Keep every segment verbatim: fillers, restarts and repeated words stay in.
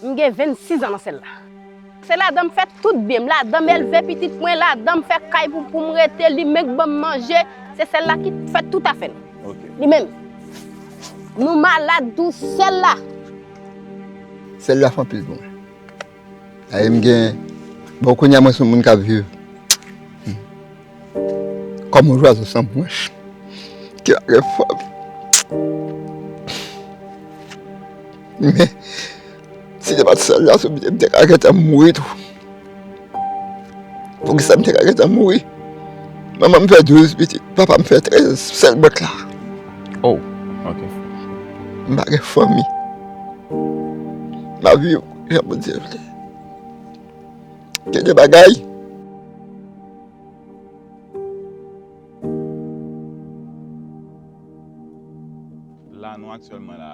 M gen vennsis an nan sèl la. Se ladan m fè tout byen m, ladan m elve pitit mwen, ladan m fè kay pou, pou m rete, li menm k ban m manje, se sèl la ki fè tout afè m. Li menm. Nou malad tou sèl la. Sèl la fè anpil pou mwen. Aye m gen, bon, kounye a mwen se yon moun k ap viv kòm yon zwazo san branch ki lage fòm. Men, si te pa t sèl la sou pye m, m te ka gentan mouri tou. Poukisa m te ka gentan mouri? Manman m fè douz pitit, papa m fè trèz, sèl mwen k la. Oh, ok. M pa gen fanmi. M ap viv jan Bondye vle. Gen de bagay. La nou aktyèlman la,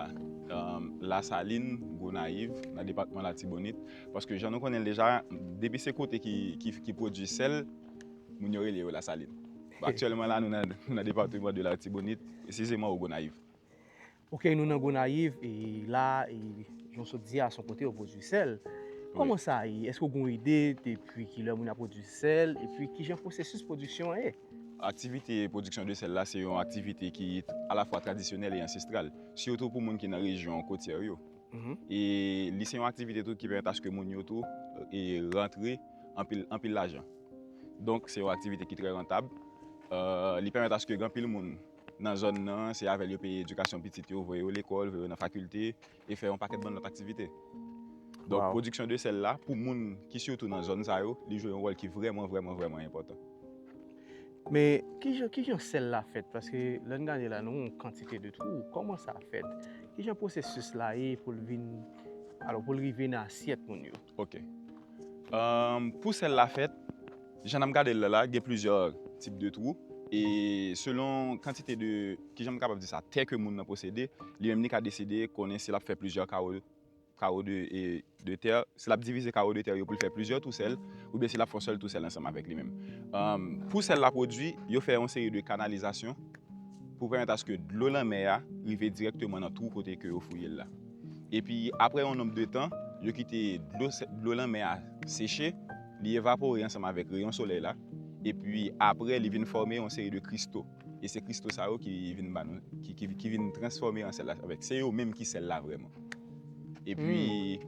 um, Lasalin, Gonayiv, nan depatman Latibonit. Paske jan nou konnen l deja, depi se kote ki, ki, ki pwodui sèl, moun yo rele yo Lasalin. Bon, aktyèlman la, nou nan, nou nan depatman de Latibonit, presizeman o Gonayiv. Ok, nou nan Gonayiv, e la, e, jan w sot di a, se yon kote yo pwodui sèl. Kòman sa ye? Èske w gen yon ide depi kilè moun ap pwodui sèl? Epi kijan pwosesis pwodiksyon an ye? Aktivite pwodiksyon de sèl la, se yon aktivite ki alafwa tradisyonèl e ansestral, sitou pou moun ki nan rejyon kotyè yo. E li se yon aktivite tou ki pèmèt aske moun yo tou e rantre anpil, anpil lajan. Donk, se yon aktivite ki trè rantab. Li pèmèt aske gen anpil moun nan zòn nan, se avè l yo peye edikasyon pitit yo, voye yo lekòl, voye yo nan fakilte, e fè yon pakèt bann lòt aktivite. Donk, pwodiksyon de sèl la, pou moun ki sitou nan zòn sa yo, li jwe yon wòl ki vrèman, vrèman, vrèman enpòtan. Men kijan, kijan sèl la fèt? Paske lè n gade la, nou wè yon kantite de twou. Kòman sa fèt? Kijan pwosesis la ye pou l vin, alò, pou l rive nan asyèt moun yo? Ok. Pou sèl la fèt, jan n ap gade l la, gen plizyè tip de twou. E selon kantite de, kijan m kapab di sa, tè ke moun nan posede, li menm li ka deside konnen si l ap fè plizyè kawo, kawo de, e, de tè, si l ap divize kawo de tè yo pou l fè plizyè twou sèl, oubyen si l ap fè yon sèl twou sèl ansanm avèk li menm. Pou sèl la pwodui, yo fè yon seri de kanalizasyon pou pèmèt aske dlo lanmè a rive dirèkteman nan twou kote ke yo fouye l la. Epi, apre yon nonb de tan, yo kite dlo, dlo lanmè a seche, li evapore ansanm avèk reyon solèy la, epi apre, li vin fòme yon seri de kristo. E se kristo sa yo ki vin ba nou, ki, ki, ki vin transfòme an sèl la. Avèk, se yo menm ki sèl la vrèman. Epi,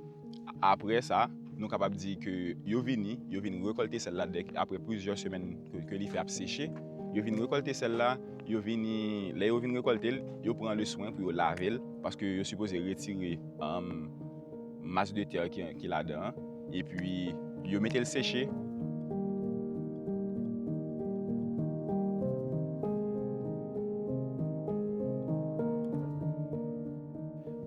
apre sa, nou kapab di ke yo vini, yo vin rekòlte sèl la dèk apre plizyè semèn ke, ke li fè ap seche. Yo vin rekòlte sèl la, yo vini, lè yo vin rekòlte l, yo pran le swen pou yo lave l, paske yo sipoze retire, um, mas de tè ki, ki ladan an, epi yo mete l seche.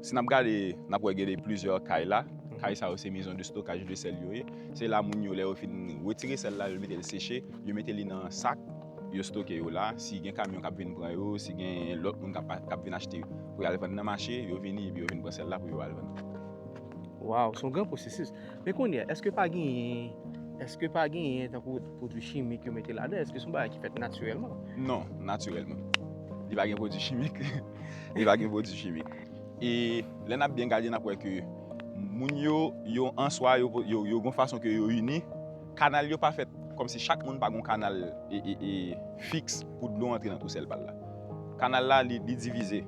Si n ap gade, n ap wè gen de plizyè kay la. Kay sa yo se maison de stockage de sel yo ye. Se la moun yo, lè yo fin retire sel la, yo mete l seche, yo mete li nan sak, yo stoke yo la. Si gen kamyon k ap vin pran yo, si gen lòt moun k ap, k ap vin achte pou y al vann nan mache, yo vini epi yo vin pran sel la pou yo al vann. Waw, se yon gran pwosesis. Men kounye a, èske pa genyen, èske pa genyen tankou pwodui chimik yo mete ladan? Èske se yon bagay ki fèt natirèlman? Non, natirèlman. Li pa gen pwodui chimik. Li pa gen pwodui chimik. E lè n ap byen gade, n ap wè ke moun yo, yo an swa, yo, yo, yo gon fason ke yo ini. Kanal yo pa fèt kòmsi chak moun pa gon kanal e, e, e, fiks pou dlo antre nan twou sèl pa l la. Kanal la, li, li divize.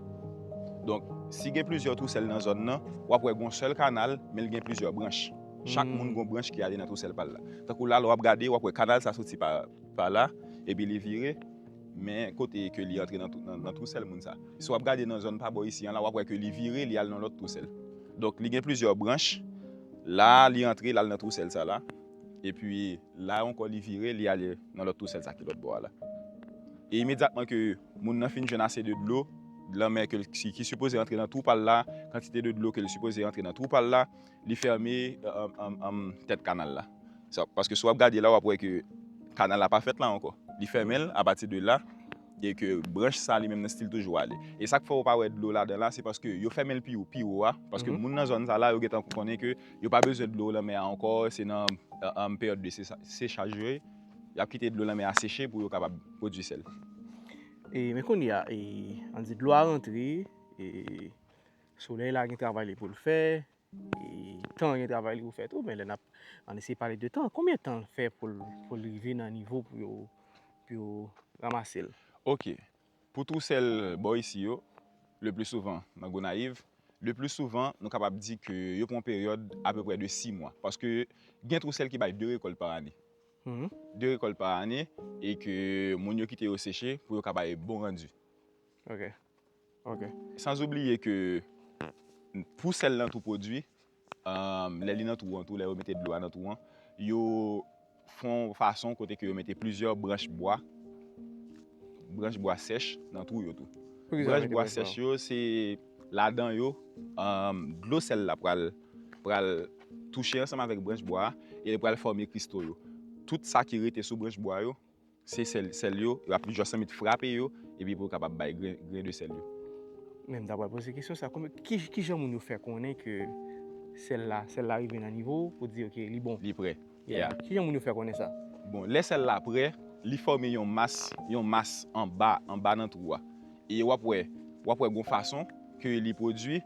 Donk, si gen plizyè twou sèl nan zòn nan, w ap wè gon sèl kanal, men l gen plizyè branch. Chak moun gon branch ki ale nan twou sèl pa l la. Tankou la, lè w ap gade, w ap wè kanal sa soti pa, pa la, epi li vire, men kote ke li antre nan, nan, nan twou sèl moun sa. Si w ap gade nan zòn pa bò isi an la, w ap wè ke li vire, li al nan lòt twou sèl. Donk, li gen plizyè branch. La, li antre, l al nan twou sèl sa la. Epi, la ankò, li vire, li ale nan lòt twou sèl sa ki lòt bò a la. E imedyatman ke moun nan fin jwenn ase de dlo, lanmè ke l, ki, ki sipoze antre nan twou pa l la, kantite de dlo ke l sipoze antre nan twou pa l la, li fèmen, um, um, um, tèt kanal la. Sa, paske si w ap gade la, w ap wè ke kanal la pa fèt la ankò. Li fèmen l apati de la, e ke branch sa li menm nan stil toujou ale. E sa k fè w pa wè dlo ladan la, se paske yo fèmen l pi, pi wo a, paske moun nan zòn sa la, yo gentan konnen ke yo pa bezwen dlo lanmè a ankò, se nan, um, peryòd de secha-, sechaj yo ye. Y ap kite dlo lanmè a seche pou yo kapab pwodui sèl. E, men kounye a, e, ann di dlo a rantre, e, solèy la gen travay li pou l fè, e, tan, gen travay li pou fè tou, men lè n ap, ann eseye pale de tan, konbyen tan l fè pou l, pou l rive nan nivo pou yo, pou yo ranmase l? Ok. Pou twou sèl bò isi yo, le pli souvan nan Gonayiv, le pli souvan, nou kapab di ke yo pran yon peryòd apeprè de sis mwa. Paske gen twou sèl ki bay de rekòlt pa ane. Mhm. De rekòlt pa ane, e ke moun yo kite yo seche pou yo ka bay bon randi. Ok. Ok. San oubliye ke pou sèl lan tou pwodui, um, lè li nan twou an tou, lè yo mete dlo a nan twou an, yo fè yon fason kote ke yo mete plizyè branch bwa, branch bwa sèch nan twou yo tou. Poukisa yo mete branch bwa sèch yo, se ladan yo, um, dlo sèl la pral, pral touche ansanm avèk branch bwa a, e li pral fòme kristo yo. Tout sa ki rete sou branch bwa yo, se sèl, sèl yo, y ap jis annik frape yo, epi pou yo kapab bay gren, gren de sèl yo. Men m ta pral poze kesyon sa, kòman, ki, ki jan moun yo fè konnen ke sèl la, sèl la rive nan nivo pou di, ok, li bon? Li prè. Yeah. Yeah. Ki jan moun yo fè konnen sa? Bon, lè sèl la prè, li fòme yon mas, yon mas anba, anba nan twou a. E w ap wè, w ap wè gon fason ke li pwodui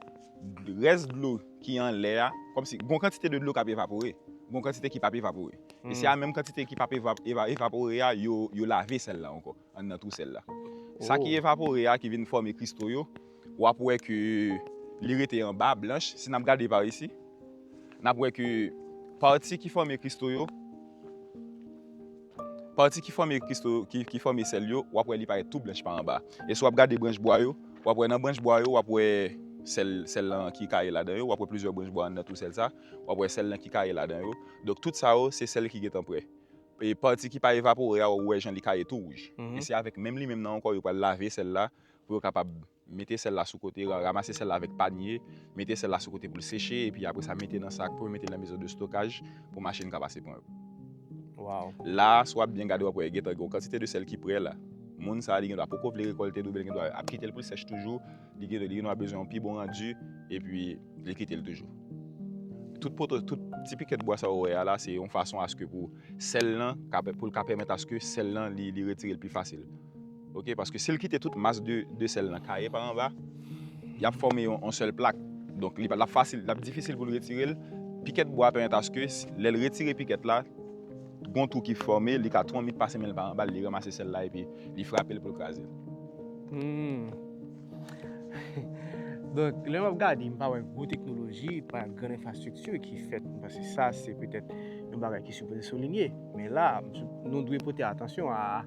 rès dlo ki anlè a, kòmsi gon kantite de dlo k ap evapore, gon kantite ki p ap evapore. E se a menm kantite ki p ap eva-, eva-, evapore a, yo, yo lave sèl la ankò, anndan twou sèl la. Sa ki evapore a, ki vin fòme kristo yo, w ap wè ke li rete anba, blanch. Si n ap gade pa isi, n ap wè ke pati ki fòme kristo yo, pati ki fòme kristo, ki, ki fòme sèl yo, w ap wè li parèt tou blanch pa anba. E si w ap gade branch bwa yo, w ap wè nan branch bwa yo, w ap wè sèl, sèl lan ki kare ladan yo, w ap wè plizyè branch bwa anndan twou sèl sa, w ap wè sèl lan ki kare ladan yo. Donk, tout sa yo, se sèl ki gentan prè. E pati ki pa evapore a, ou wè jan li kare tou wouj. Mhm. E se avèk menm li menm nan ankò, yo pral lave sèl la, pou yo kapab mete sèl la sou kote, ra-, ranmase sèl la avèk panye, mete sèl la sou kote pou l seche, epi apre sa, mete nan sak, pou yo mete nan mezon de stokaj, pou machin ka pase pran yo. Wow. La, si w ap byen gade, w ap wè, gentan gen yon kantite de sèl ki prè la. Moun sa a, li gendwa poko vle rekòlte l, oubyen li gendwa ap kite l pou l sèch toujou, li gendwa, li gendwa bezwen yon pi bon randi, epi li kite l toujou. Tout poto, tout ti pikèt bwa sa ou wè a la, se yon fason aske pou sèl lan, ka pè-, pou l ka pèmèt aske sèl lan, li, li retire l pi fasil. Ok, paske si l kite tout mas de, de sèl lan kaye pa anba, y ap fòme yon, yon sèl plak. Donk, li pa, l ap fasil, l ap difisil pou l retire l. Pikèt bwa a pèmèt aske, s-, lè l retire pikèt la, gon twou ki fòme, li ka twonbit pase men l pa anba l, li ranmase sèl la, epi li frape l pou l kraze l. Hmm. Donk, lè m ap gade, m pa wè gwo teknoloji, pa grann enfrastrikti ki fèt, paske sa, se petèt yon bagay ki sipoze soulinye. Men la, m sou-, nou dwe pote atansyon a,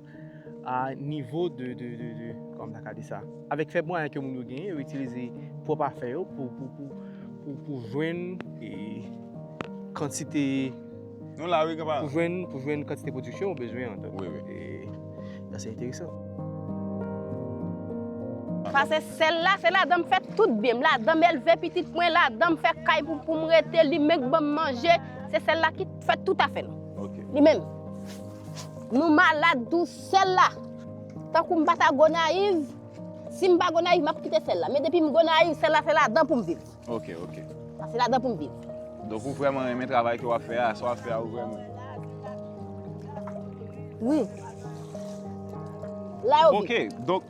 a nivo de, de, de, de, kòman m ta ka di sa? Avèk fèb mwayen ke moun yo genyen, yo itilize pwòp afè yo pou, pou, pou, pou, pou jwenn, e, kantite Nou la, wi, kanparan. Pou jwenn, pou jwenn kantite pwodiksyon ou bezwen an. Donk, wi, wi. E, sa se enteresan. Paske sèl la, se ladan m fè tout byen m, ladan m elve pitit mwen, ladan m fè kay pou, pou m rete, li menm k ban m manje, se sèl la ki fè tout afè nou. Ok. Li menm. Nou malad tou sèl la. Tankou m pa ta Gonayiv, si m pa Gonayiv, m ap kite sèl la. Men depi m Gonayiv, sèl la, se ladan pou m viv. Ok, ok. Sa se ladan pou m viv. Donk, ou vrèman renmen travay ke w ap fè a, sa w ap fè a, ou vrèman. Wi. La yo viv. Ok, donk,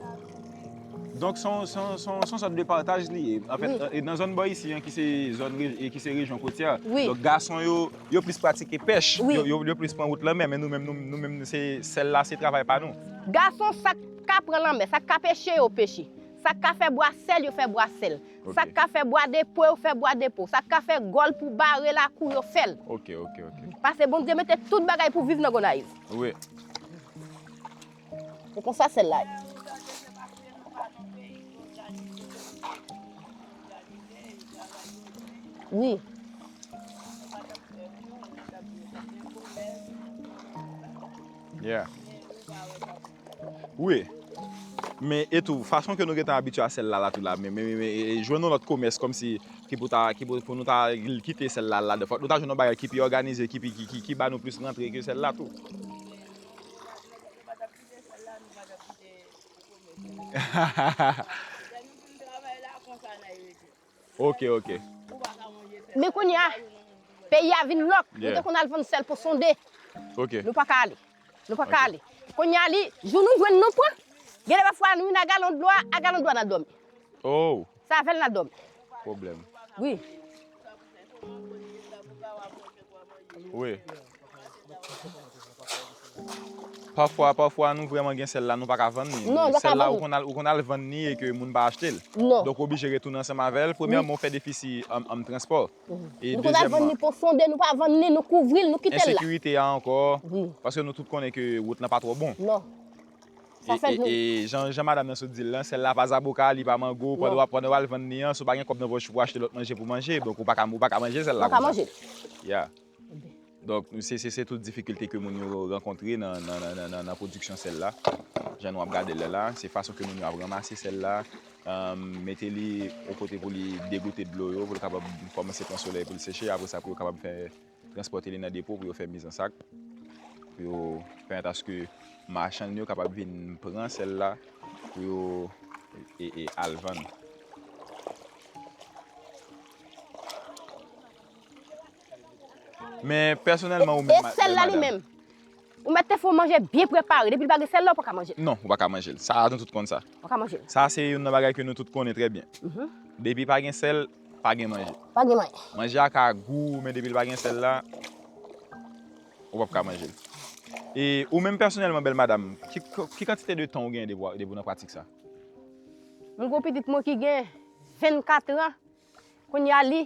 donk, se yon, se yon, se yon, se yon sòt de pataj li ye. Anfèt, wi, e nan zòn bò isi an, ki se zòn re-, e ki se rejyon kotyè, wi, donk, gason yo, yo plis pratike pèch, wi, yo, yo, yo plis pran wout lanmè, men nou menm, nou, nou menm, se, sèl la, se travay pa nou. Gason, sa k ka pran lanmè, sa k ka peche, yo peche. Sa k ka fè bwa sèl, yo fè bwa sèl. Ok. Sa k ka fè bwa depo, yo fè bwa depo. Sa k ka fè gòl pou bare lakou, yo fè l. Ok, ok, ok. Paske Bondye mete tout bagay pou viv nan Gonayiv. Wi. Se konsa sèl la ye. Wi. Yeah. Wi. Men, e tou, fason ke nou gentan abitye a sèl la, la tou la, men, men, men, men, e, e, jwenn yon lòt komès kòmsi ki pou ta, ki pou, pou nou ta kite sèl la, ladan. Fòk nou ta jwenn yon bagay ki pi òganize, ki pi, ki, ki, ki ba nou plis rantre ke sèl la tou. Ok, ok. Men kounye a, peyi a vin lòk. Nou, yeah, te konn al vann sèl pou sonde. Ok. Nou pa ka ale. Nou pa ka ale. Ok. Kounye a, li, jou nou jwenn, nou pran. Gen lè pafwa nou vin a galon dlo a, a galon dlo a n al dòmi. Oh. Se avè l n al dòmi. Pwoblèm. Wi. Wi. Pafwa, pafwa, nou vrèman gen sèl la, nou pa ka vann li. Non, nou pa ka vann li. Sèl la, ou konn al, ou konn al vann li e ke moun pa achte l. Non. Donk, ou oblije retounen ansanm avè l. Premyèman, ou fè defisi an, an transpò. E dezyèmman, nou konn al vann li Pon Sonde, nou pa vann li, nou kouvri l, nou kite l la. Ensekirite a ankò, wi, paske nou tout konnen ke wout lan pa twò bon. Non. E, e, e jan, jan madanm nan sot di l lan, sèl la pa zaboka, li pa mango, pandan w ap, pandan w al vann li an, si w pa gen kòb nan pòch ou pou achte lòt manje pou manje, donk ou pa ka, ou pa ka manje sèl la konsa. Ou pa ka manje l. Ya. Donk, se, se, se tout difikilte ke moun yo rankontre nan, nan, nan, nan, nan, nan pwodiksyon sèl la. Jan nou ap gade l la, se fason ke moun yo ap ranmase sèl la, mete li yon kote pou li degoute dlo yo, pou l kapab kòmanse pran solèy, pou l seche, apre sa, pou yo kapab fè transpòte li nan depo pou yo fè miz an sak, pou yo pèmèt aske machann yo kapab vin pran sèl la pou yo e, e al vann. Men pèsonèlman, ou menm, e sèl la li menm. Ou mèt te fè yon manje byen prepare. Depi l pa gen sèl la, ou pa ka manje l. Non, ou pa ka manje l. Sa a, nou tout konn sa. Ou pa ka manje l. Sa a, se youn nan bagay ke nou tout konnen trè byen. Depi pa gen sèl, pa gen manje. Pa gen manje. Manje a ka gou, men depi l pa gen sèl la, ou p ap ka manje l. E ou menm pèsonèlman, bèl madanm, ki, ki kantite de tan ou genyen depi, depi w nan pratik sa? M gen yon pitit mwen ki gen vennkat an. Kounye a li,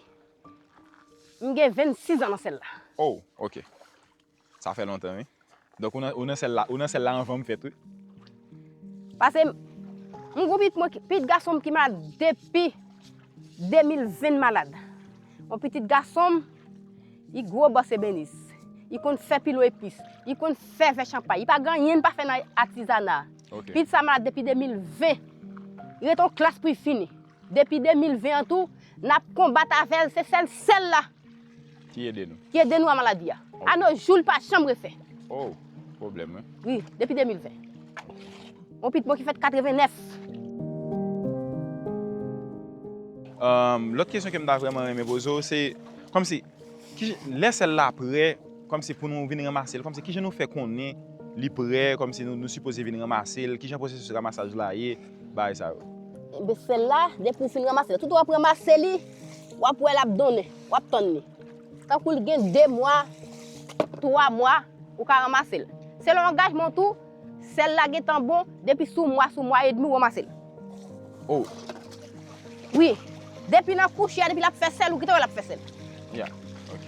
m gen vennsis an nan sèl la. Oh, ok. Sa fè lontan, wi. Donk, ou nan, ou nan sèl la, ou nan sèl la anvan m fèt, wi. Paske m, m gon pitit mwen ki, pitit gason m ki malad depi de mil ven l malad. Yon pitit gason m, li gwo bòs ebenis. Li konn fè pilo epis. Li konn fè vè chanpay. Li pa gen anyen li pa fè nan atizana. Ok. Pitit sa malad depi de mil ven. Li ret yon klas pou li fini. Depi de mil ven an tou, n ap konbat avè l, se sèl, sèl la ki ede nou. Ki ede nou a maladi a. Ok. A no jou, li pa janm refè. Oh, pwoblèm, wi. Wi, depi de mil ven. Yon pitit mwen ki fèt katreven nèf. Ahn, lòt kesyon ke m ta vrèman renmen poze w, se kòmsi, ki, lè sèl la prè, kòmsi pou nou vin ranmase l, kòmsi kijan nou fè konnen li prè, kòmsi nou, nou sipoze vin ranmase l, kijan pwosesis ramasaj la ye, bagay sa yo. Enben, sèl la, depi w fin ranmase l, tout w ap ranmase li, w ap wè l ap donnen, w ap tann li. Tankou l gen de mwa, twa mwa, ou ka ranmase l. Selon angajman w tou, sèl la gentan bon, depi sou mwa, sou mwa edmi, ou ranmase l. Oh. Wi. Depi nan kouche a, depi l ap fè sèl, ou gentan wè l ap fè sèl. Ya, ok.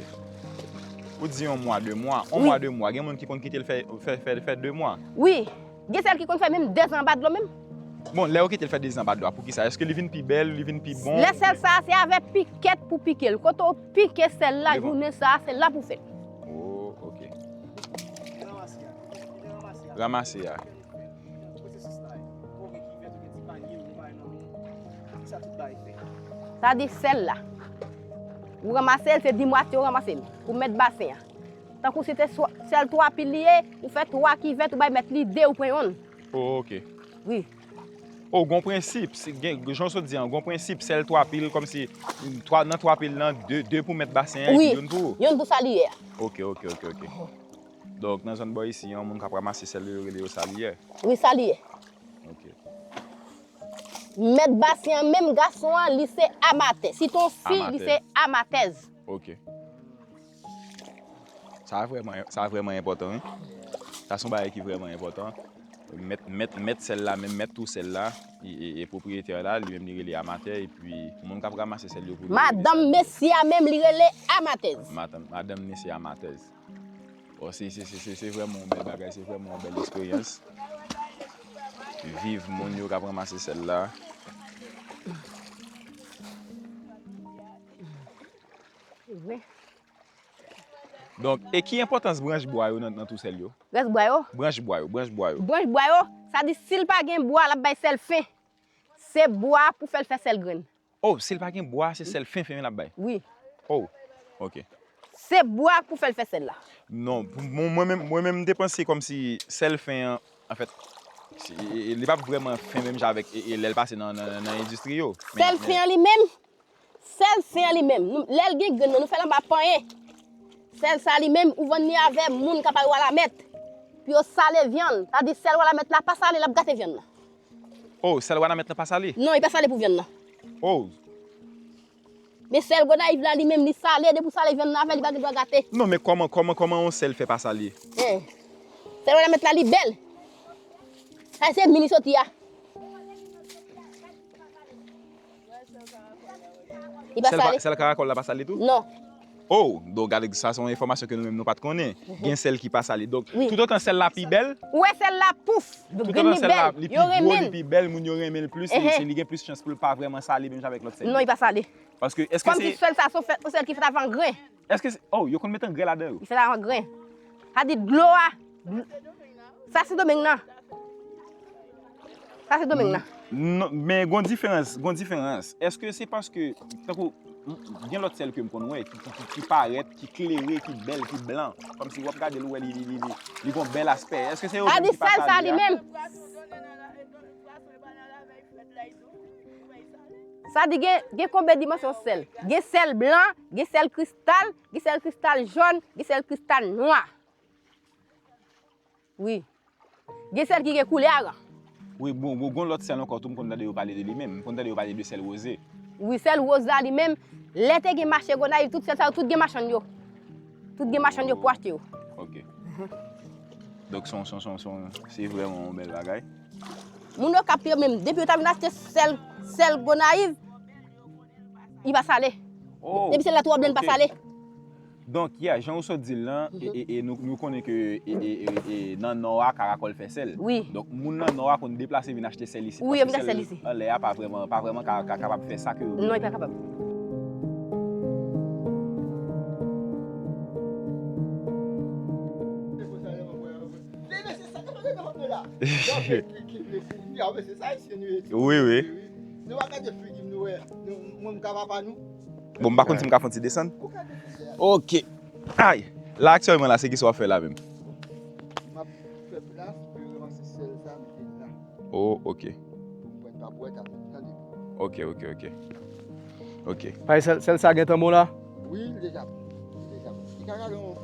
Ou di yon mwa, de mwa. Yon mwa, de mwa. Gen moun ki konn kite l fè, fè, fè, fè de mwa. Wi. Gen sèl ki konn fè menm de zan anba dlo menm. Bon, lè yo kite l fè de zan anba dlo a, poukisa? Èske li vin pi bèl, li vin pi bon? Lè sèl sa a, se avè pikèt pou pike l. Kote w pike sèl la, jounen sa a, se la pou fè l. Oh, ok. Ranmase a. Sa di sèl la. Ou ranmase l, se dimwatye ou ranmase l. Pou mèt basen an. Tankou si te sèl twa pil li ye, ou fè twa kivèt, ou bay mèt li de, ou pran yonn. Oh, ok. Wi. Oh, gon prensip, jan w sot di an, gon prensip, sèl twa pil, kòmsi twa, nan twa pil nan, de, de pou mèt basen an, epi yonn pou ou. Wi, yonn pou sa li ye a. Ok, ok, ok, ok. Donk, nan zòn bò isi an, moun k ap ranmase sèl yo, yo rele yo sa li ye. Wi, sa li ye. Ok. Mèt basen an, menm gason an, li se amatè. Si t on fi, li se amatèz. Ok. Sa vrèman, sa vrèman enpòtan, wi. Sa se yon bagay ki vrèman enpòtan. Mèt, mèt, mèt sèl la, menm mèt tou sèl la, e, e, e pwopriyetè la, li menm li rele amatè, epi moun k ap ranmase sèl yo pou li rele sa. Madanm mesye a menm, li rele amatèz. Madanm, madanm mesye amatèz. Bon, se, se, se, se, se vrèman yon bèl bagay, se vrèman yon bèl eksperyans. Viv moun yo k ap ranmase sèl la. Se vre. Donk, e ki enpòtans branch bwa yo nan, nan tou sèl yo? Branch bwa yo? Branch bwa yo, branch bwa yo. Branch bwa yo, sa di si l pa gen bwa, l ap bay sèl fen. Se bwa pou fè l fè sèl grenn. Oh, si l pa gen bwa, se sèl fen, fen l ap bay? Wi. Oh, ok. Se bwa pou fè l fè sèl la. Non, pou mwen, mwen menm, mwen menm, m te panse kòmsi sèl fen an, anfèt, se, e, e, li p ap vrèman fen menm jan avèk, e, e, lè l pase nan, nan, nan endistri yo. Men, sèl fen an li menm, sèl fen an li menm, nou, lè l gen grenn nan, nou fè l anba panyen. Sèl sa li menm, ou vann li avè moun k ap al Walamèt. Pou yo sale vyann. Sa di sèl Walamèt la pa sale, l ap gate vyann nan. Oh, sèl Walamèt la pa sale? Non, li pa sale pou vyann nan. Oh. Men sèl Gonayiv la, li menm, li sale, depi w sale vyann nan avè l, li pa gen dwa gate. Non, men kòman, kòman, kòman yon sèl fè pa sale? Hein. Sèl Wanament la, li bèl. Sa se mini soti a. Li pa sale. Sèl karakòl la pa sale tou? Non. Oh, donk gade, sa se yon enfòmasyon ke nou menm nou pa t konnen. Gen sèl ki pa sale. Donk, toutotan sèl la pi bèl, ou wè sèl la pouf, toutotan sèl la li pi gwo, li pi bèl, moun yo renmen l plis, li gen plis chans pou l pa vrèman sale menm jan avèk lòt sèl yo. Non, li pa sale. Paske, èske se... Kòmsi sèl sa se yon sèl ki fèt avè angren. Èske se, oh, yo konn met angren ladan yo? Li fèt avè angren. Sa di dlo a, sa se Sendomeng nan. Sa se Sendomeng nan. Non, men gon diferans, gon diferans. Èske se paske, tankou, m- gen lòt sèl ke m konn wè, ki, ki, ki, ki parèt, ki klere, ki bèl, ki blan. Kòmsi w ap gade l, ou wè li, li, li, li, li gon bèl aspè. Èske se yo menm ki pa sale a? Sa di gen, gen konbyen dimansyon sèl? Gen sèl blan, gen sèl kristal, gen sèl kristal jòn, gen sèl kristal nwa. Wi. Gen sèl ki gen koulè aran. Wi, bon, bon, gon lòt sèl ankò tou, m konn tande yo pale de li menm. M konn tande yo pale de sèl woze. Wi, sèl woz la li menm, lè te gen mache Gonayiv, tout sèl sa yo, tout gen machann yo. Tout gen machann yo pou achte yo. Ok. Donk, se yon, se yon, se yon, se yon, se vrèman yon bèl bagay. Moun Okap yo menm, depi yo ta vin achte sèl, sèl Gonayiv, li pa sale. Oh, depi sèl la twò blan, li pa sale. Donk, yeah, jan ou sot di l lan, e, e, e nou, nou konnen ke e, e, e, e, nan Nò a, karakòl fè sèl. Wi. Donk, moun nan Nò a konn deplase vin achte sèl isit, wi, yo vin achte sèl isit. Anlè a pa vrèman, pa vrèman ka, ka kapab fè sa ke yo bezwen. Non, li pa kapab. Wi, wi. Nou pa gade figi m, nou wè, nou, mwen m ka papa nou. Bon, m pa konn si m ka fè yon ti desann. Ok. Ay! La, aktyèlman la, se ki sa w ap fè la menm? M ap fè plas pou yo ranmase sèl sa, mete la. Oh, ok. Pou m pran pa bwèt avè l, tande. Ok, ok, ok. Ok. Pay sèl, sèl sa gentan bon la? Wi, l deja bon. L deja bon. Li ka rale yon,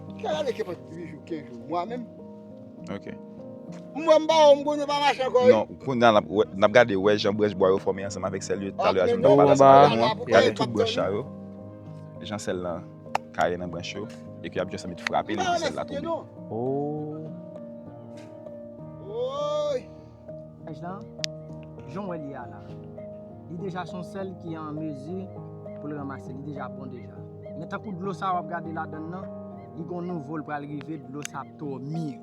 li ka rale kenpòt uit jou, kenz jou, mwa menm. Ok. M wè m pa wè, m konnen pa mache ankò, wi. Non, kounye a n ap wè, n ap gade wè jan branch bwa yo fòme ansanm avèk sèl yo. Talè a, jan m t ap pale ansanm avèk nou an, gade tout branch sa yo. Jan sèl lan kare nan branch yo, e ke y ap jis annik frape l epi sèl la tonbe. Oh. Oy. Nèj lan, jan w wè l ye a la, li deja se yon sèl ki an mezi pou l ranmase, li deja bon deja. Men tankou dlo sa w ap gade ladann nan, li gon nouvo l pral rive, dlo sa ap twò mir.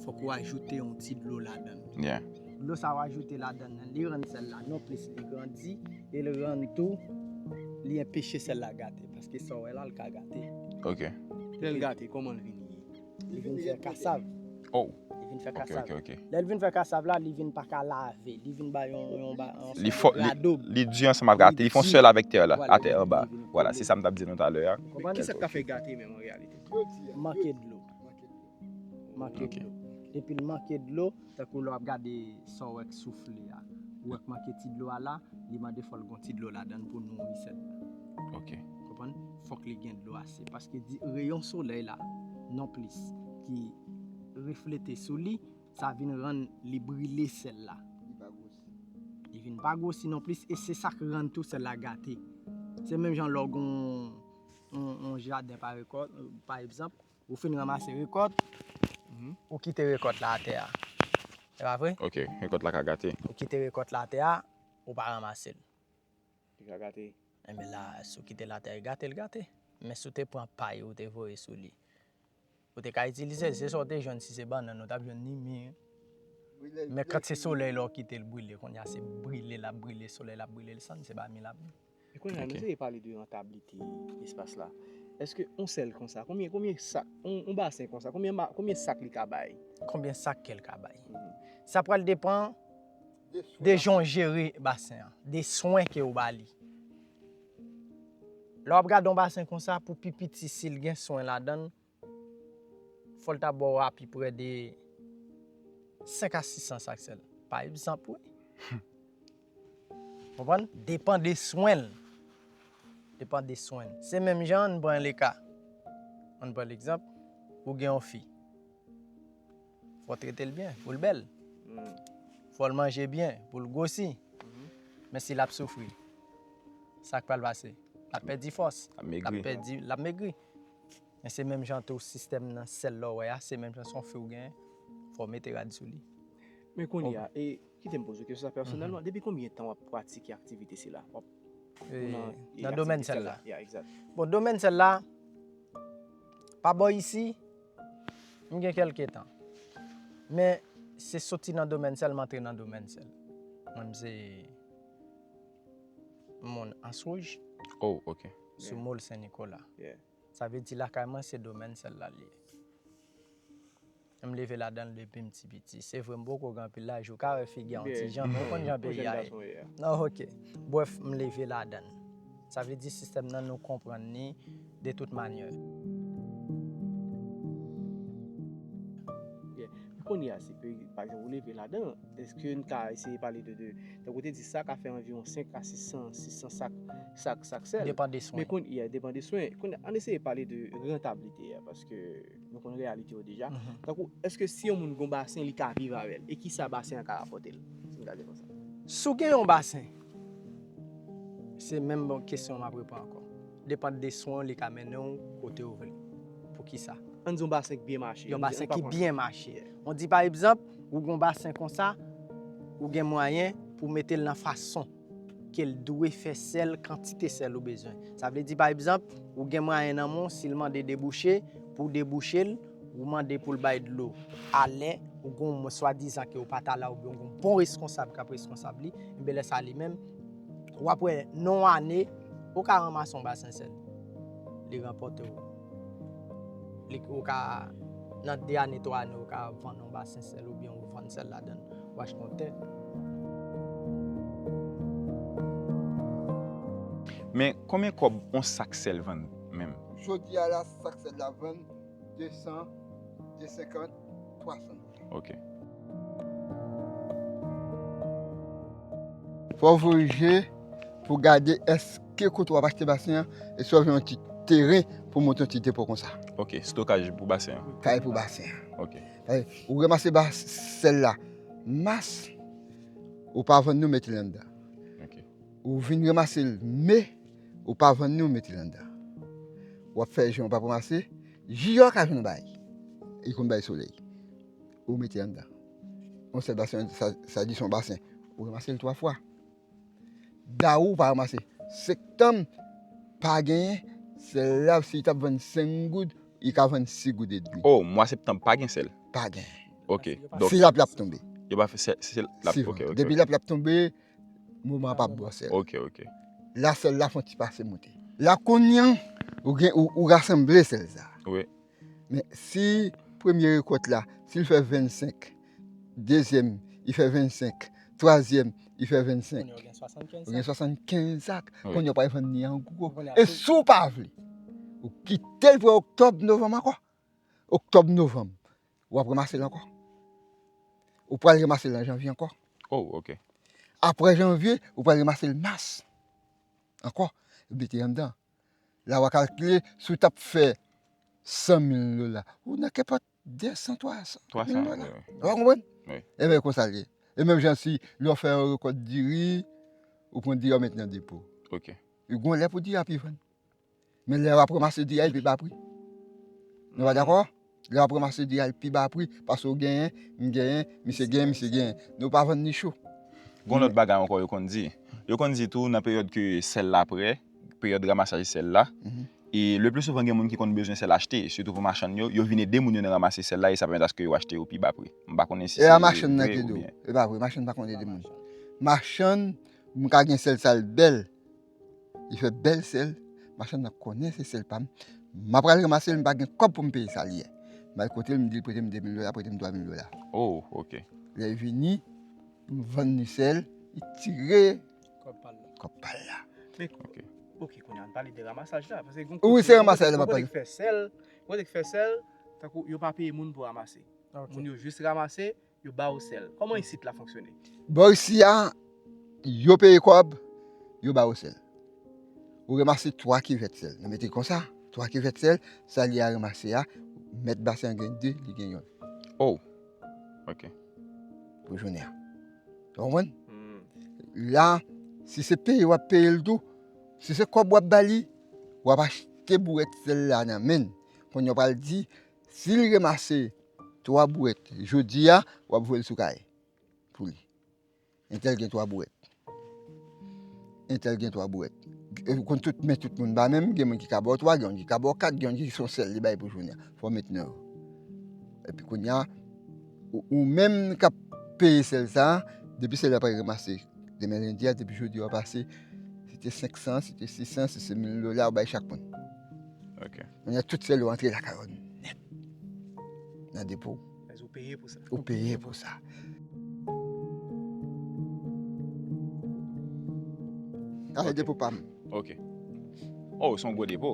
Fòk ou ajoute yon ti dlo ladann. Yeah. Dlo sa w ajoute ladann nan, li rann sèl la non plis li grandi, e l rann tou, li enpeche sèl la gate, paske sa w wè la, l ka gate. Ok. Lè l gate, kòman l vin ye? Li vin fè kasav. Oh. Li vin fè kasav. Ok, ok, ok. Lè l vin fè kasav la, li vin pa ka lave. Li vin bay yon, yon, ba- yon sòt de radob. Li di ansanm ak atè. Li fè yon sèl avèk tè la, atè anba. Vwala, se sa m t ap di nou talè a. Konprann? Kisa k ka fè gate menm an reyalite? Manke dlo. Manke dlo. Depi l manke dlo, tankou lè w ap gade sa w wè k soufle a, ou wè k manke ti dlo a la, li mande fò l gon ti dlo ladann pou nouri sèl la. Ok. Konprann? Fòk li gen dlo ase. Paske di, reyon solèy la, non plis, ki reflete sou li, sa vin rann li brile sèl la. Li pa gwosi. Li vin pa gwosi non plis, e se sa k rann tou sèl la gate. Se menm jan lè w gen yon, yon, yon jaden pa rekòt, pa egzanp, ou fin ranmase rekòt, ou kite rekòt la atè a. Se pa vre? Ok, rekòt la ka gate. Ou kite rekòt la atè a, ou pa ranmase l. Li ka gate. Enben la, si w kite l atè a, li gate, li gate. Men si w te pran pay, ou te voye sou li, ou te ka itilize l. Se sa w te jwenn, si se bannann, ou t ap jwenn li mi. Men kan se solèy la, ou kite l brile, kounye a se brile l ap brile, solèy la ap brile l, sann se pa mi l ap mi. E kounye a, nou te pale de rantablite espas la. Èske yon sèl konsa, konbyen, konbyen sak, yon, yon basen konsa, konbyen, konbyen sak li ka bay? Konbyen sak ke l ka bay? Sa pral depann de jan w jere basen an, de swen ke w ba li. Lè w ap gade yon basen konsa, pou pi piti, si l gen swen ladan l, fò l ta ba w apiprè de senk a sis san sak sèl. Pa egzanp, wi. Konprann? Depann de swen l. Depann de swen l. Se menm jan, ann pran le ka. Ann pran legzanp, ou gen yon fi. Fò w trete l byen, pou l bèl. Fò l manje byen, pou l gwosi. Men si l ap soufri, sa k pral pase? L ap pèdi fòs. L ap L ap megri. pèdi, l ap megri. Men se menm jan tou sistèm nan sèl lè w wè a, se menm jan se yon fi w genyen, fò w mete rad sou li. Men kounye a, e kite m poze w kesyon sa pèsonèlman, depi konbyen tan w ap pratike aktivite sila? W ap E, nan nan domèn sèl la. Ya, egzat. Bon, domèn sèl la, pa bò isi, m gen kèlke tan. Men, se soti nan domèn sèl, m antre nan domèn sèl. Mwen, m se moun Answouj, Oh, ok. sou Mòl Sen Nikola. Yeah. Sa vle di lakay mwen, se domèn sèl la l ye. M leve ladan l depi m ti piti. Se vre, m poko gen anpil laj, ou ka wè figi a yon ti jan, men ou konn jan peyi a ye. Non, ok. Brèf, m leve ladan l. Sa vle di sistèm nan, nou konprann li de tout manyè. Men kounye a, si pe- pa egzanp, ou leve ladan, èske n ka eseye pale de, de tankou w te di sa ka fè anviwon senk a sis san, sis san sak, sak, sak sèl? Depan de swen. Men kounye a, depan de swen. Kounye a, ann eseye pale de rantablite a, paske nou konn reyalite yo deja. Tankou, èske si yon moun gon basen, li ka viv avè l? E kisa basen an ka rapòte l? Si n gade konsa. Si w gen yon basen, se menm bon kesyon m ap reponn ankò. Depan de swen w, li ka mennen w kote w vle. Poukisa? Ann di yon basen ki byen mache. Yon basen ki byen mache. On di pa egzanp, ou gon basen konsa, ou gen mwayen pou mete l nan fason ke l dwe fè sèl, kantite sèl ou bezwen. Sa vle di pa egzanp, ou gen mwayen nan men w, si l mande debouche, pou w debouche l, ou mande pou l bay dlo. Alè, ou gon swadizan ke ou pa ta la oubyen ou gon bon reskonsab k ap reskonsab li, enben lè sa li menm, w ap wè nan yon ane, ou ka ranmase yon basen sèl. Li ranpòte w. Li, ou ka, nan de ane, twa ane, ou ka vann yon basen sèl oubyen ou vann sèl ladan l, ou achte yon tè. Men konbyen kòb yon sak sèl vann menm? Jodi a la, sak sèl la vann de san, de senkant, twa san. Ok. Fò w voye je pou gade èske kote w ap achte basen an, èske w gen yon ti teren pou monte yon ti depo konsa. Ok, stokaj pou basen an. Kay pou basen an. Ok. Ou ranmase ba sèl la mas, ou pa vann li, ou mete l anndan. Ok. Ou vin ranmase l me, ou pa vann li, ou mete l anndan. W ap fè jan w p ap ranmase, jiyè w ka jwenn yon bagay. Li konn bay solèy. Ou mete anndan. Yon sèl basen, sa, sa di se yon basen. Ou ranmase l twa fwa. Dawou pa ranmase. Septanm pa genyen, sèl la, si li t ap vann senk goud, li ka vann sis goud edmi. Oh, mwa septanm pa gen sèl? Pa genyen. Ok. Donk, Si lapli ap tonbe. Yo pa fè sèl, sèl lapli. Si Ok, ok. Depi lapli ap tonbe, moman ap ap bò sèl. Ok, ok. La sèl la fè yon ti pase monte. La kounye an, ou gen, ou, ou rasanble sèl sa. Wi. Men si premye rekòt la, si l fè vennsenk, dezyèm, li fè vennsenk, twazyèm, li fè vennsenk. Kounye a w gen swasannkenz Ou gen sak. Swasannkenz sak. Wi. Kounye a w pa vann ni an gwo. Kounye a E tou- si w pa vle, ou kite l pou oktòb, novanm ankò. Oktòb, novanm, w ap ranmase l ankò. Ou pral ranmase l an janvye ankò. Oh, ok. Apre janvye, ou pral ranmase l mas. Ankò, mete anndan. La w a kalkile, si w t ap fè san mil dola, ou nan kenpòt de san, twa san mil dola. Twa san, wi, wi. Ou pa konprann? Wi. Ebyen, konsa l ye. E menm jan si lè w fè yon rekòt diri, ou pran diri a w met nan depo. Ok. Li gon lè pou diri a pi vann. Men lè w ap ranmase diri a, li pi ba pri. Nou pa dakò? Lè w ap ranmase diri a, li pi ba pri, paske w genyen, m genyen, misye genyen, misye genyen. Nou pa vann ni cho. Gon lòt bagay ankò yo konn di. Yo konn di tou nan peryòd ke sèl la prè, peryòd ramasaj sèl la, e le pli souvan gen moun ki konn bezwen sèl achte, sitou pou machann yo, yo vin ede moun yo nan ranmase sèl la e sa pèmèt aske yo achte yo pi ba pri. M pa konnen si E se a machann nan vre k ede w. oubyen. E pa vre, machann pa konn ede moun. Machann, m ka gen sèl sa l bèl. Li fè bèl sèl, machann nan konnen se sèl pa m. M ap pral ranmase l, m pa gen kòb pou m peye sa l ye. M al kote l, m di l prete m de mil dola, prete m twa mil dola. Oh, ok. Lè l vini, m vann li sèl, li tire Kòb pa l la. kòb pa l la. Men, ok, kounye a, ann pale de ramasaj la. Paske gon Wi, se ramasaj la m ap kote pale. K fè sèl, kote K fè sèl, tankou yo pa peye moun pou ranmase. Ok. Moun yo jis ranmase, yo ba w sèl. Kòman isit la fonksyone? Bò isi a, yo peye kòb, yo ba w sèl. Ou ranmase twa kivèt sèl. Nou mete konsa, twa kivèt sèl, sa li a ranmase a, mèt basen an gen de, li gen yonn. Oh. Ok. Pou jounen an. Ou konprann? La, si se peye w ap peye l tou, Si se kòb w ap ba li, w ap achte bouwèt sèl la nan men l. Kounye a w pral di, si l ranmase twa bouwèt jodi a, w ap voye l sou kay pou li. Entèl gen twa bouwèt. Entèl gen twa bouwèt. E, ou konn tout, men tout moun pa menm, gen moun ki ka ba w twa, gen moun ki ka ba w kat, gen moun ki se yon sèl li bay pou jounen an. Fò w met nan yo. Epi kounye a, ou, ou menm k ap peye sèl sa a, depi sèl la pa ranmase demen lendi a, depi jodi a w ap pase, si te senk san, si te sis san, si se mil dola, ou bay chak moun. Ok. Kounye a, tout sèl yo antre lakay ou nèt. Nan depo. Ou peye pou sa. Ou peye pou sa. Ala depo pa m. Ok. Oh, se yon gwo depo.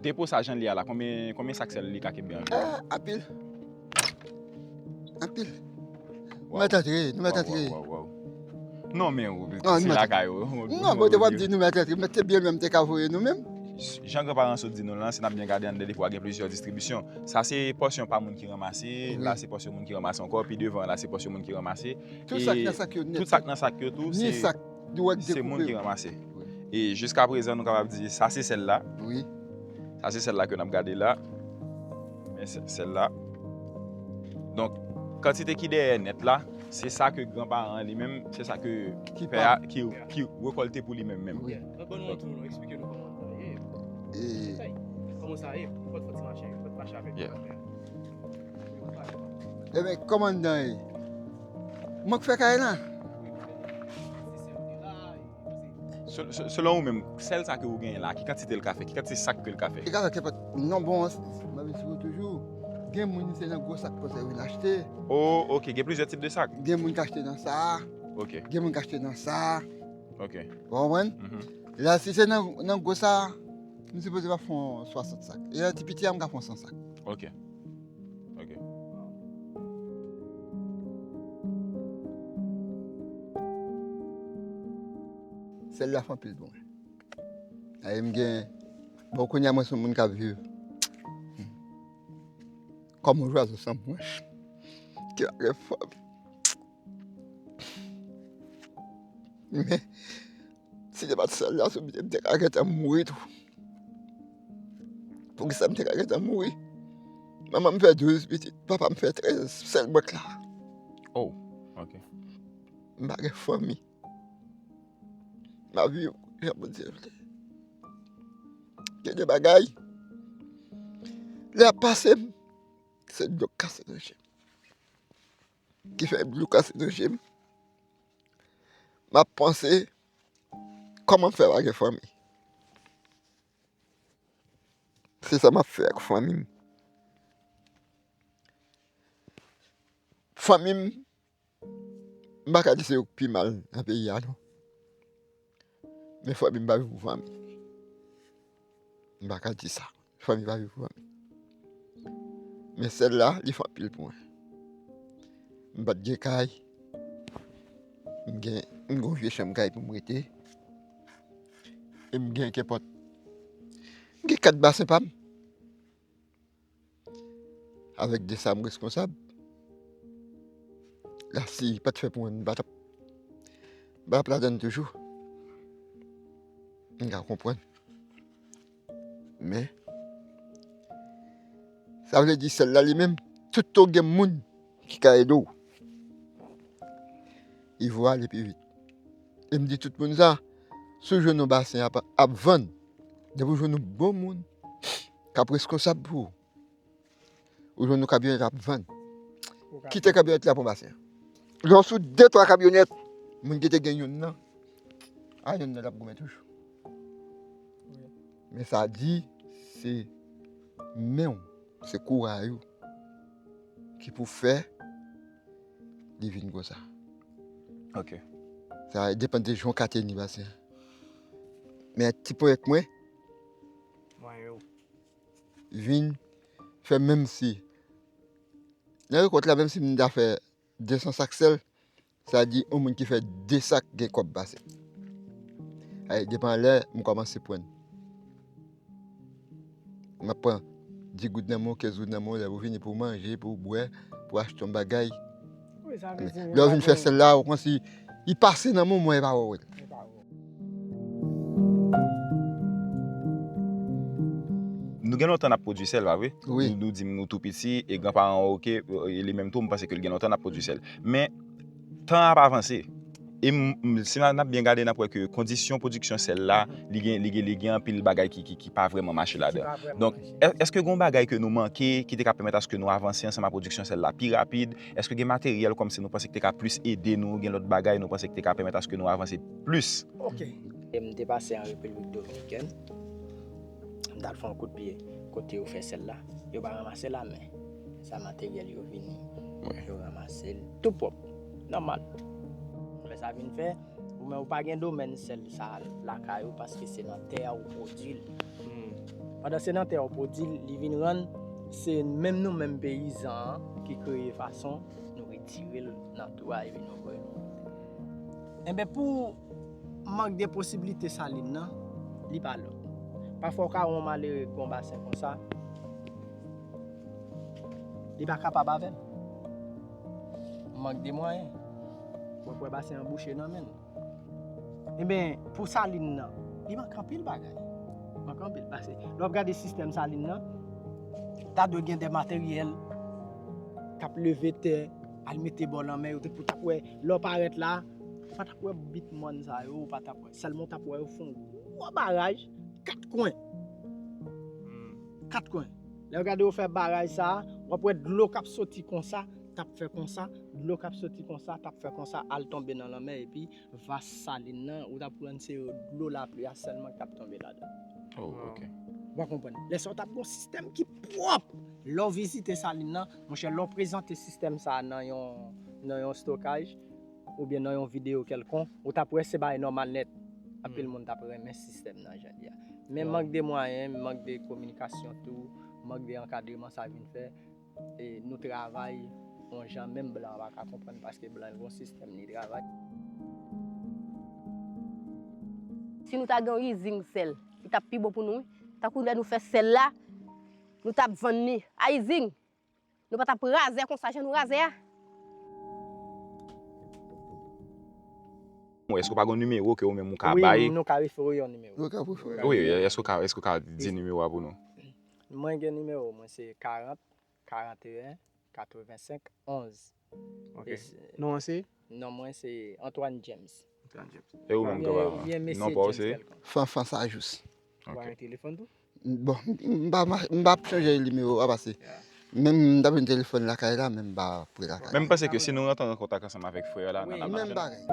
Depo sa jan li a la, konbyen, konbyen sak sèl li ka kenbe anviwon? Ah, anpil. Anpil. Nou mèt antre, nou mèt antre. Non, men ou, se lakay ou. Non, bon, te w ap di nou mèt antre, men se byen lwen m te ka voye nou menm. Jan granparan sot di nou lan, si n ap byen gade anndan depo a gen plizyè distribisyon. Sa se pòsyon pa moun ki ranmase, la se pòsyon moun ki ranmase ankò, pi devan la se pòsyon moun ki ranmase. Tout sa k nan sak yo nèt. Tout sa k nan sak yo tou, se moun ki ranmase. E jiska prezan nou kapab di sa se sèl la. Wi. Sa se sèl la ke n ap gade la. Men sèl la. Donk, kantite ki dèyè nèt la, se sa ke granparan an li menm, se sa ke pè a ki, ki rekòlte pou li menm menm. Wi. Ban nou yon tou, non, eksplike nou kòman sa ye. Kòman sa ye, pou fòt fòt mache, fòt mache avèk. Ebyen, kòman anndan ye? Mwen k fè kay la. Selon ou menm, sèl sa ke ou genyen la, ki kantite l ka fè? Ki kantite sak ke l ka fè? Li ka fè kenpòt, non, bon, mwen vin sou toujou. Gen moun se nan gwo sak konsa yo vin achte. Oh, ok, gen plizyè tip de sak. Gen moun k achte nan sa. Ok. Gen moun k achte nan sa. Ok. Ou konprann? La, si se nan, nan gwo sa, m sipoze va fè yon swasant sak. E nan ti piti a, m ka fè yon san sak. Ok. Ok. Sèl la fè anpil pou mwen. Ay, m gen, bon, kounye a mwen se yon moun k ap viv. Kòm yon zwazo san branch. Ki pa gen fanmi. Men, si te pa t sèl la sou pye m, m te ka gentan mouri tou. Poukisa m te ka gentan mouri? Manman m fè douz pitit, papa m fè trèz, sèl mwen k la. Oh, ok. M pa gen fanmi. M ap viv jan Bondye vle. Gen de bagay, lè ap pase m, se dlo k kase nan je m. Ki fè dlo kase nan je m. M ap panse, kòman m fè pa gen fanmi? Se sa m ap fè ak fanmi m. Fanmi m, m pa ka di se yo k pi mal nan peyi a, non. Men fanmi m pa viv pou fanmi. M pa ka di sa. Fanmi pa viv pou fanmi. Men sèl la, li fè anpil pou mwen. M pa t gen kay. M gen, m gen yon vye chanm kay pou m rete. E m gen kenpòt. M gen kat basen pa m. Avèk de sa m reskonsab. La, si pa t fè pou mwen, m pa t ap, m pa t ap ladann toujou. M ka konprann. Men, sa vle di sèl la li menm, tout tan w gen moun ki ka ede w, li vo ale pi vit. E m di tout moun sa, si w jwenn yon basen ap, ap vann, depi w jwenn yon bon moun k ap reskonsab pou ou, ou jwenn yon kamyonèt ap vann. Kite kamyonèt la pran basen an. Lè w sou de twa kamyonèt, moun ki te gen youn nan, a youn nan l ap goumen toujou. Men sa di, se men w, se kouray ou ki pou fè li vin konsa. Ok. Sa depann de jan w ka teni basen an. Men ti ponyèt mwen, mwen yo vin fè menm si. Nan rekòt la, menm si m ta fè de san sak sèl, sa di yon moun ki fè de sak gen kòb pase. Ay, depan lè m kòmanse pran. M ap pran dis goud nan men w, kenz goud nan men w, lè pou fini pou w manje, pou w bwè, pou w achte yon bagay. Lè w vin fè sèl la, ou kòmanse, li pase nan men w, men w pa wè w. Nou gen lontan n ap pwodui sèl, pa vre? Wi. Nou, nou di m nou tou piti, e granparan w, oke, e li menm tou, m panse ke l gen lontan n ap pwodui sèl. Men, tan ap avanse. E m, m, si n ap byen gade, n ap wè ke kondisyon pwodiksyon sèl la, li gen, li gen, li gen anpil bagay ki, ki, ki pa vrèman mache ladan. Donk, è-, èske gen yon bagay ke nou manke, ki te ka pèmèt aske nou avanse ansanm ak pwodiksyon sèl la pi rapid? Èske gen materyèl kòmsi nou panse ki te ka plis ede nou, gen lòt bagay nou panse ki te ka pèmèt aske nou avanse plis? Ok. E m te pase an Repiblik Dominikèn. M t al fè yon kout pye kote yo fè sèl la. Yo pa ranmase la, men sa materyèl yo vini. Yo ranmase l tou pwòp. Nòmal. Lè sa vin fè, ou menm ou pa gen domèn sèl sa lakay ou paske se nan tè a ou pwodui l. Pandan se nan tè a ou pwodui l, li vin rann se menm nou menm peyizan an ki kreye fason nou retire l nan tou a epi nou voye l. Enben pou mank de posiblite salin nan, li pa lòt. Pafwa ou ka wè yon malere gon basen konsa, li pa kapab avè l. Mank de mwayen. W ap wè basen an bouche nan men l. Enben, pou salin nan, li manke anpil bagay. Manke anpil. Paske lè w ap gade sistèm salin nan, ta dwe gen de materyèl k ap leve tè, al mete bò lanmè yo, te pou t ap wè, lè w parèt la, ou pa t ap wè bit mòn sa yo, ou pa t ap wè. Sèlman w t ap wè yo fè yon gwo baraj, kat kwen. Kat kwen. Lè w gade yo fè baraj sa, w ap wè dlo k ap soti konsa, t ap fè konsa, dlo k ap soti konsa, t ap fè konsa, al tonbe nan lanmè, epi vas salin nan, ou t ap wè se dlo lapli a sèlman k t ap tonbe ladan. Oh, ok. Ou pa konprann? Lè sa w t ap gen yon sistèm ki pwòp. Lè w vizite salin nan, monchè, lè w prezante sistèm sa a nan yon, nan yon stokaj, oubyen nan yon videyo kèlkonk, ou t ap wè se bagay nòmal nèt. Anpil moun t ap renmen sistèm nan jan l ye a. Men mank de mwayen, mank de kominikasyon tou, mank de ankadreman sa vin fè. E nou travay yon jan menm blan pa ka konprann paske blan gen yon sistèm li travay. Si nou ta gen yon izin sèl, li t ap pi bon pou nou wi. Tankou lè nou fè sèl la, nou t ap vann li a izin. Nou pa t ap razè konsa jan nou razè a. Èske w pa gen yon nimewo ke ou menm ou ka bay? Wi, nou ka refere w yon nimewo. Wi, èske w ka, èske w ka di nimewo a pou nou? Mwen gen nimewo mwen se karant, karanteyen, katrevensenk, onz. Ok. Non an se? Non mwen se Antoine James. Antoine James. E ou menm, Oubyen, oubyen mesye non pa w James se? Kèlkonk. Fanfan Sajous. Ou pa gen telefòn tou? Bon, m pa, m pa ap chanje nimewo a pase. Menm m ta jwenn telefòn lakay la, menm m pa pre lakay. Men m panse ke si nou rantre an kontak ansanm avèk frè la, n a Menm bagay.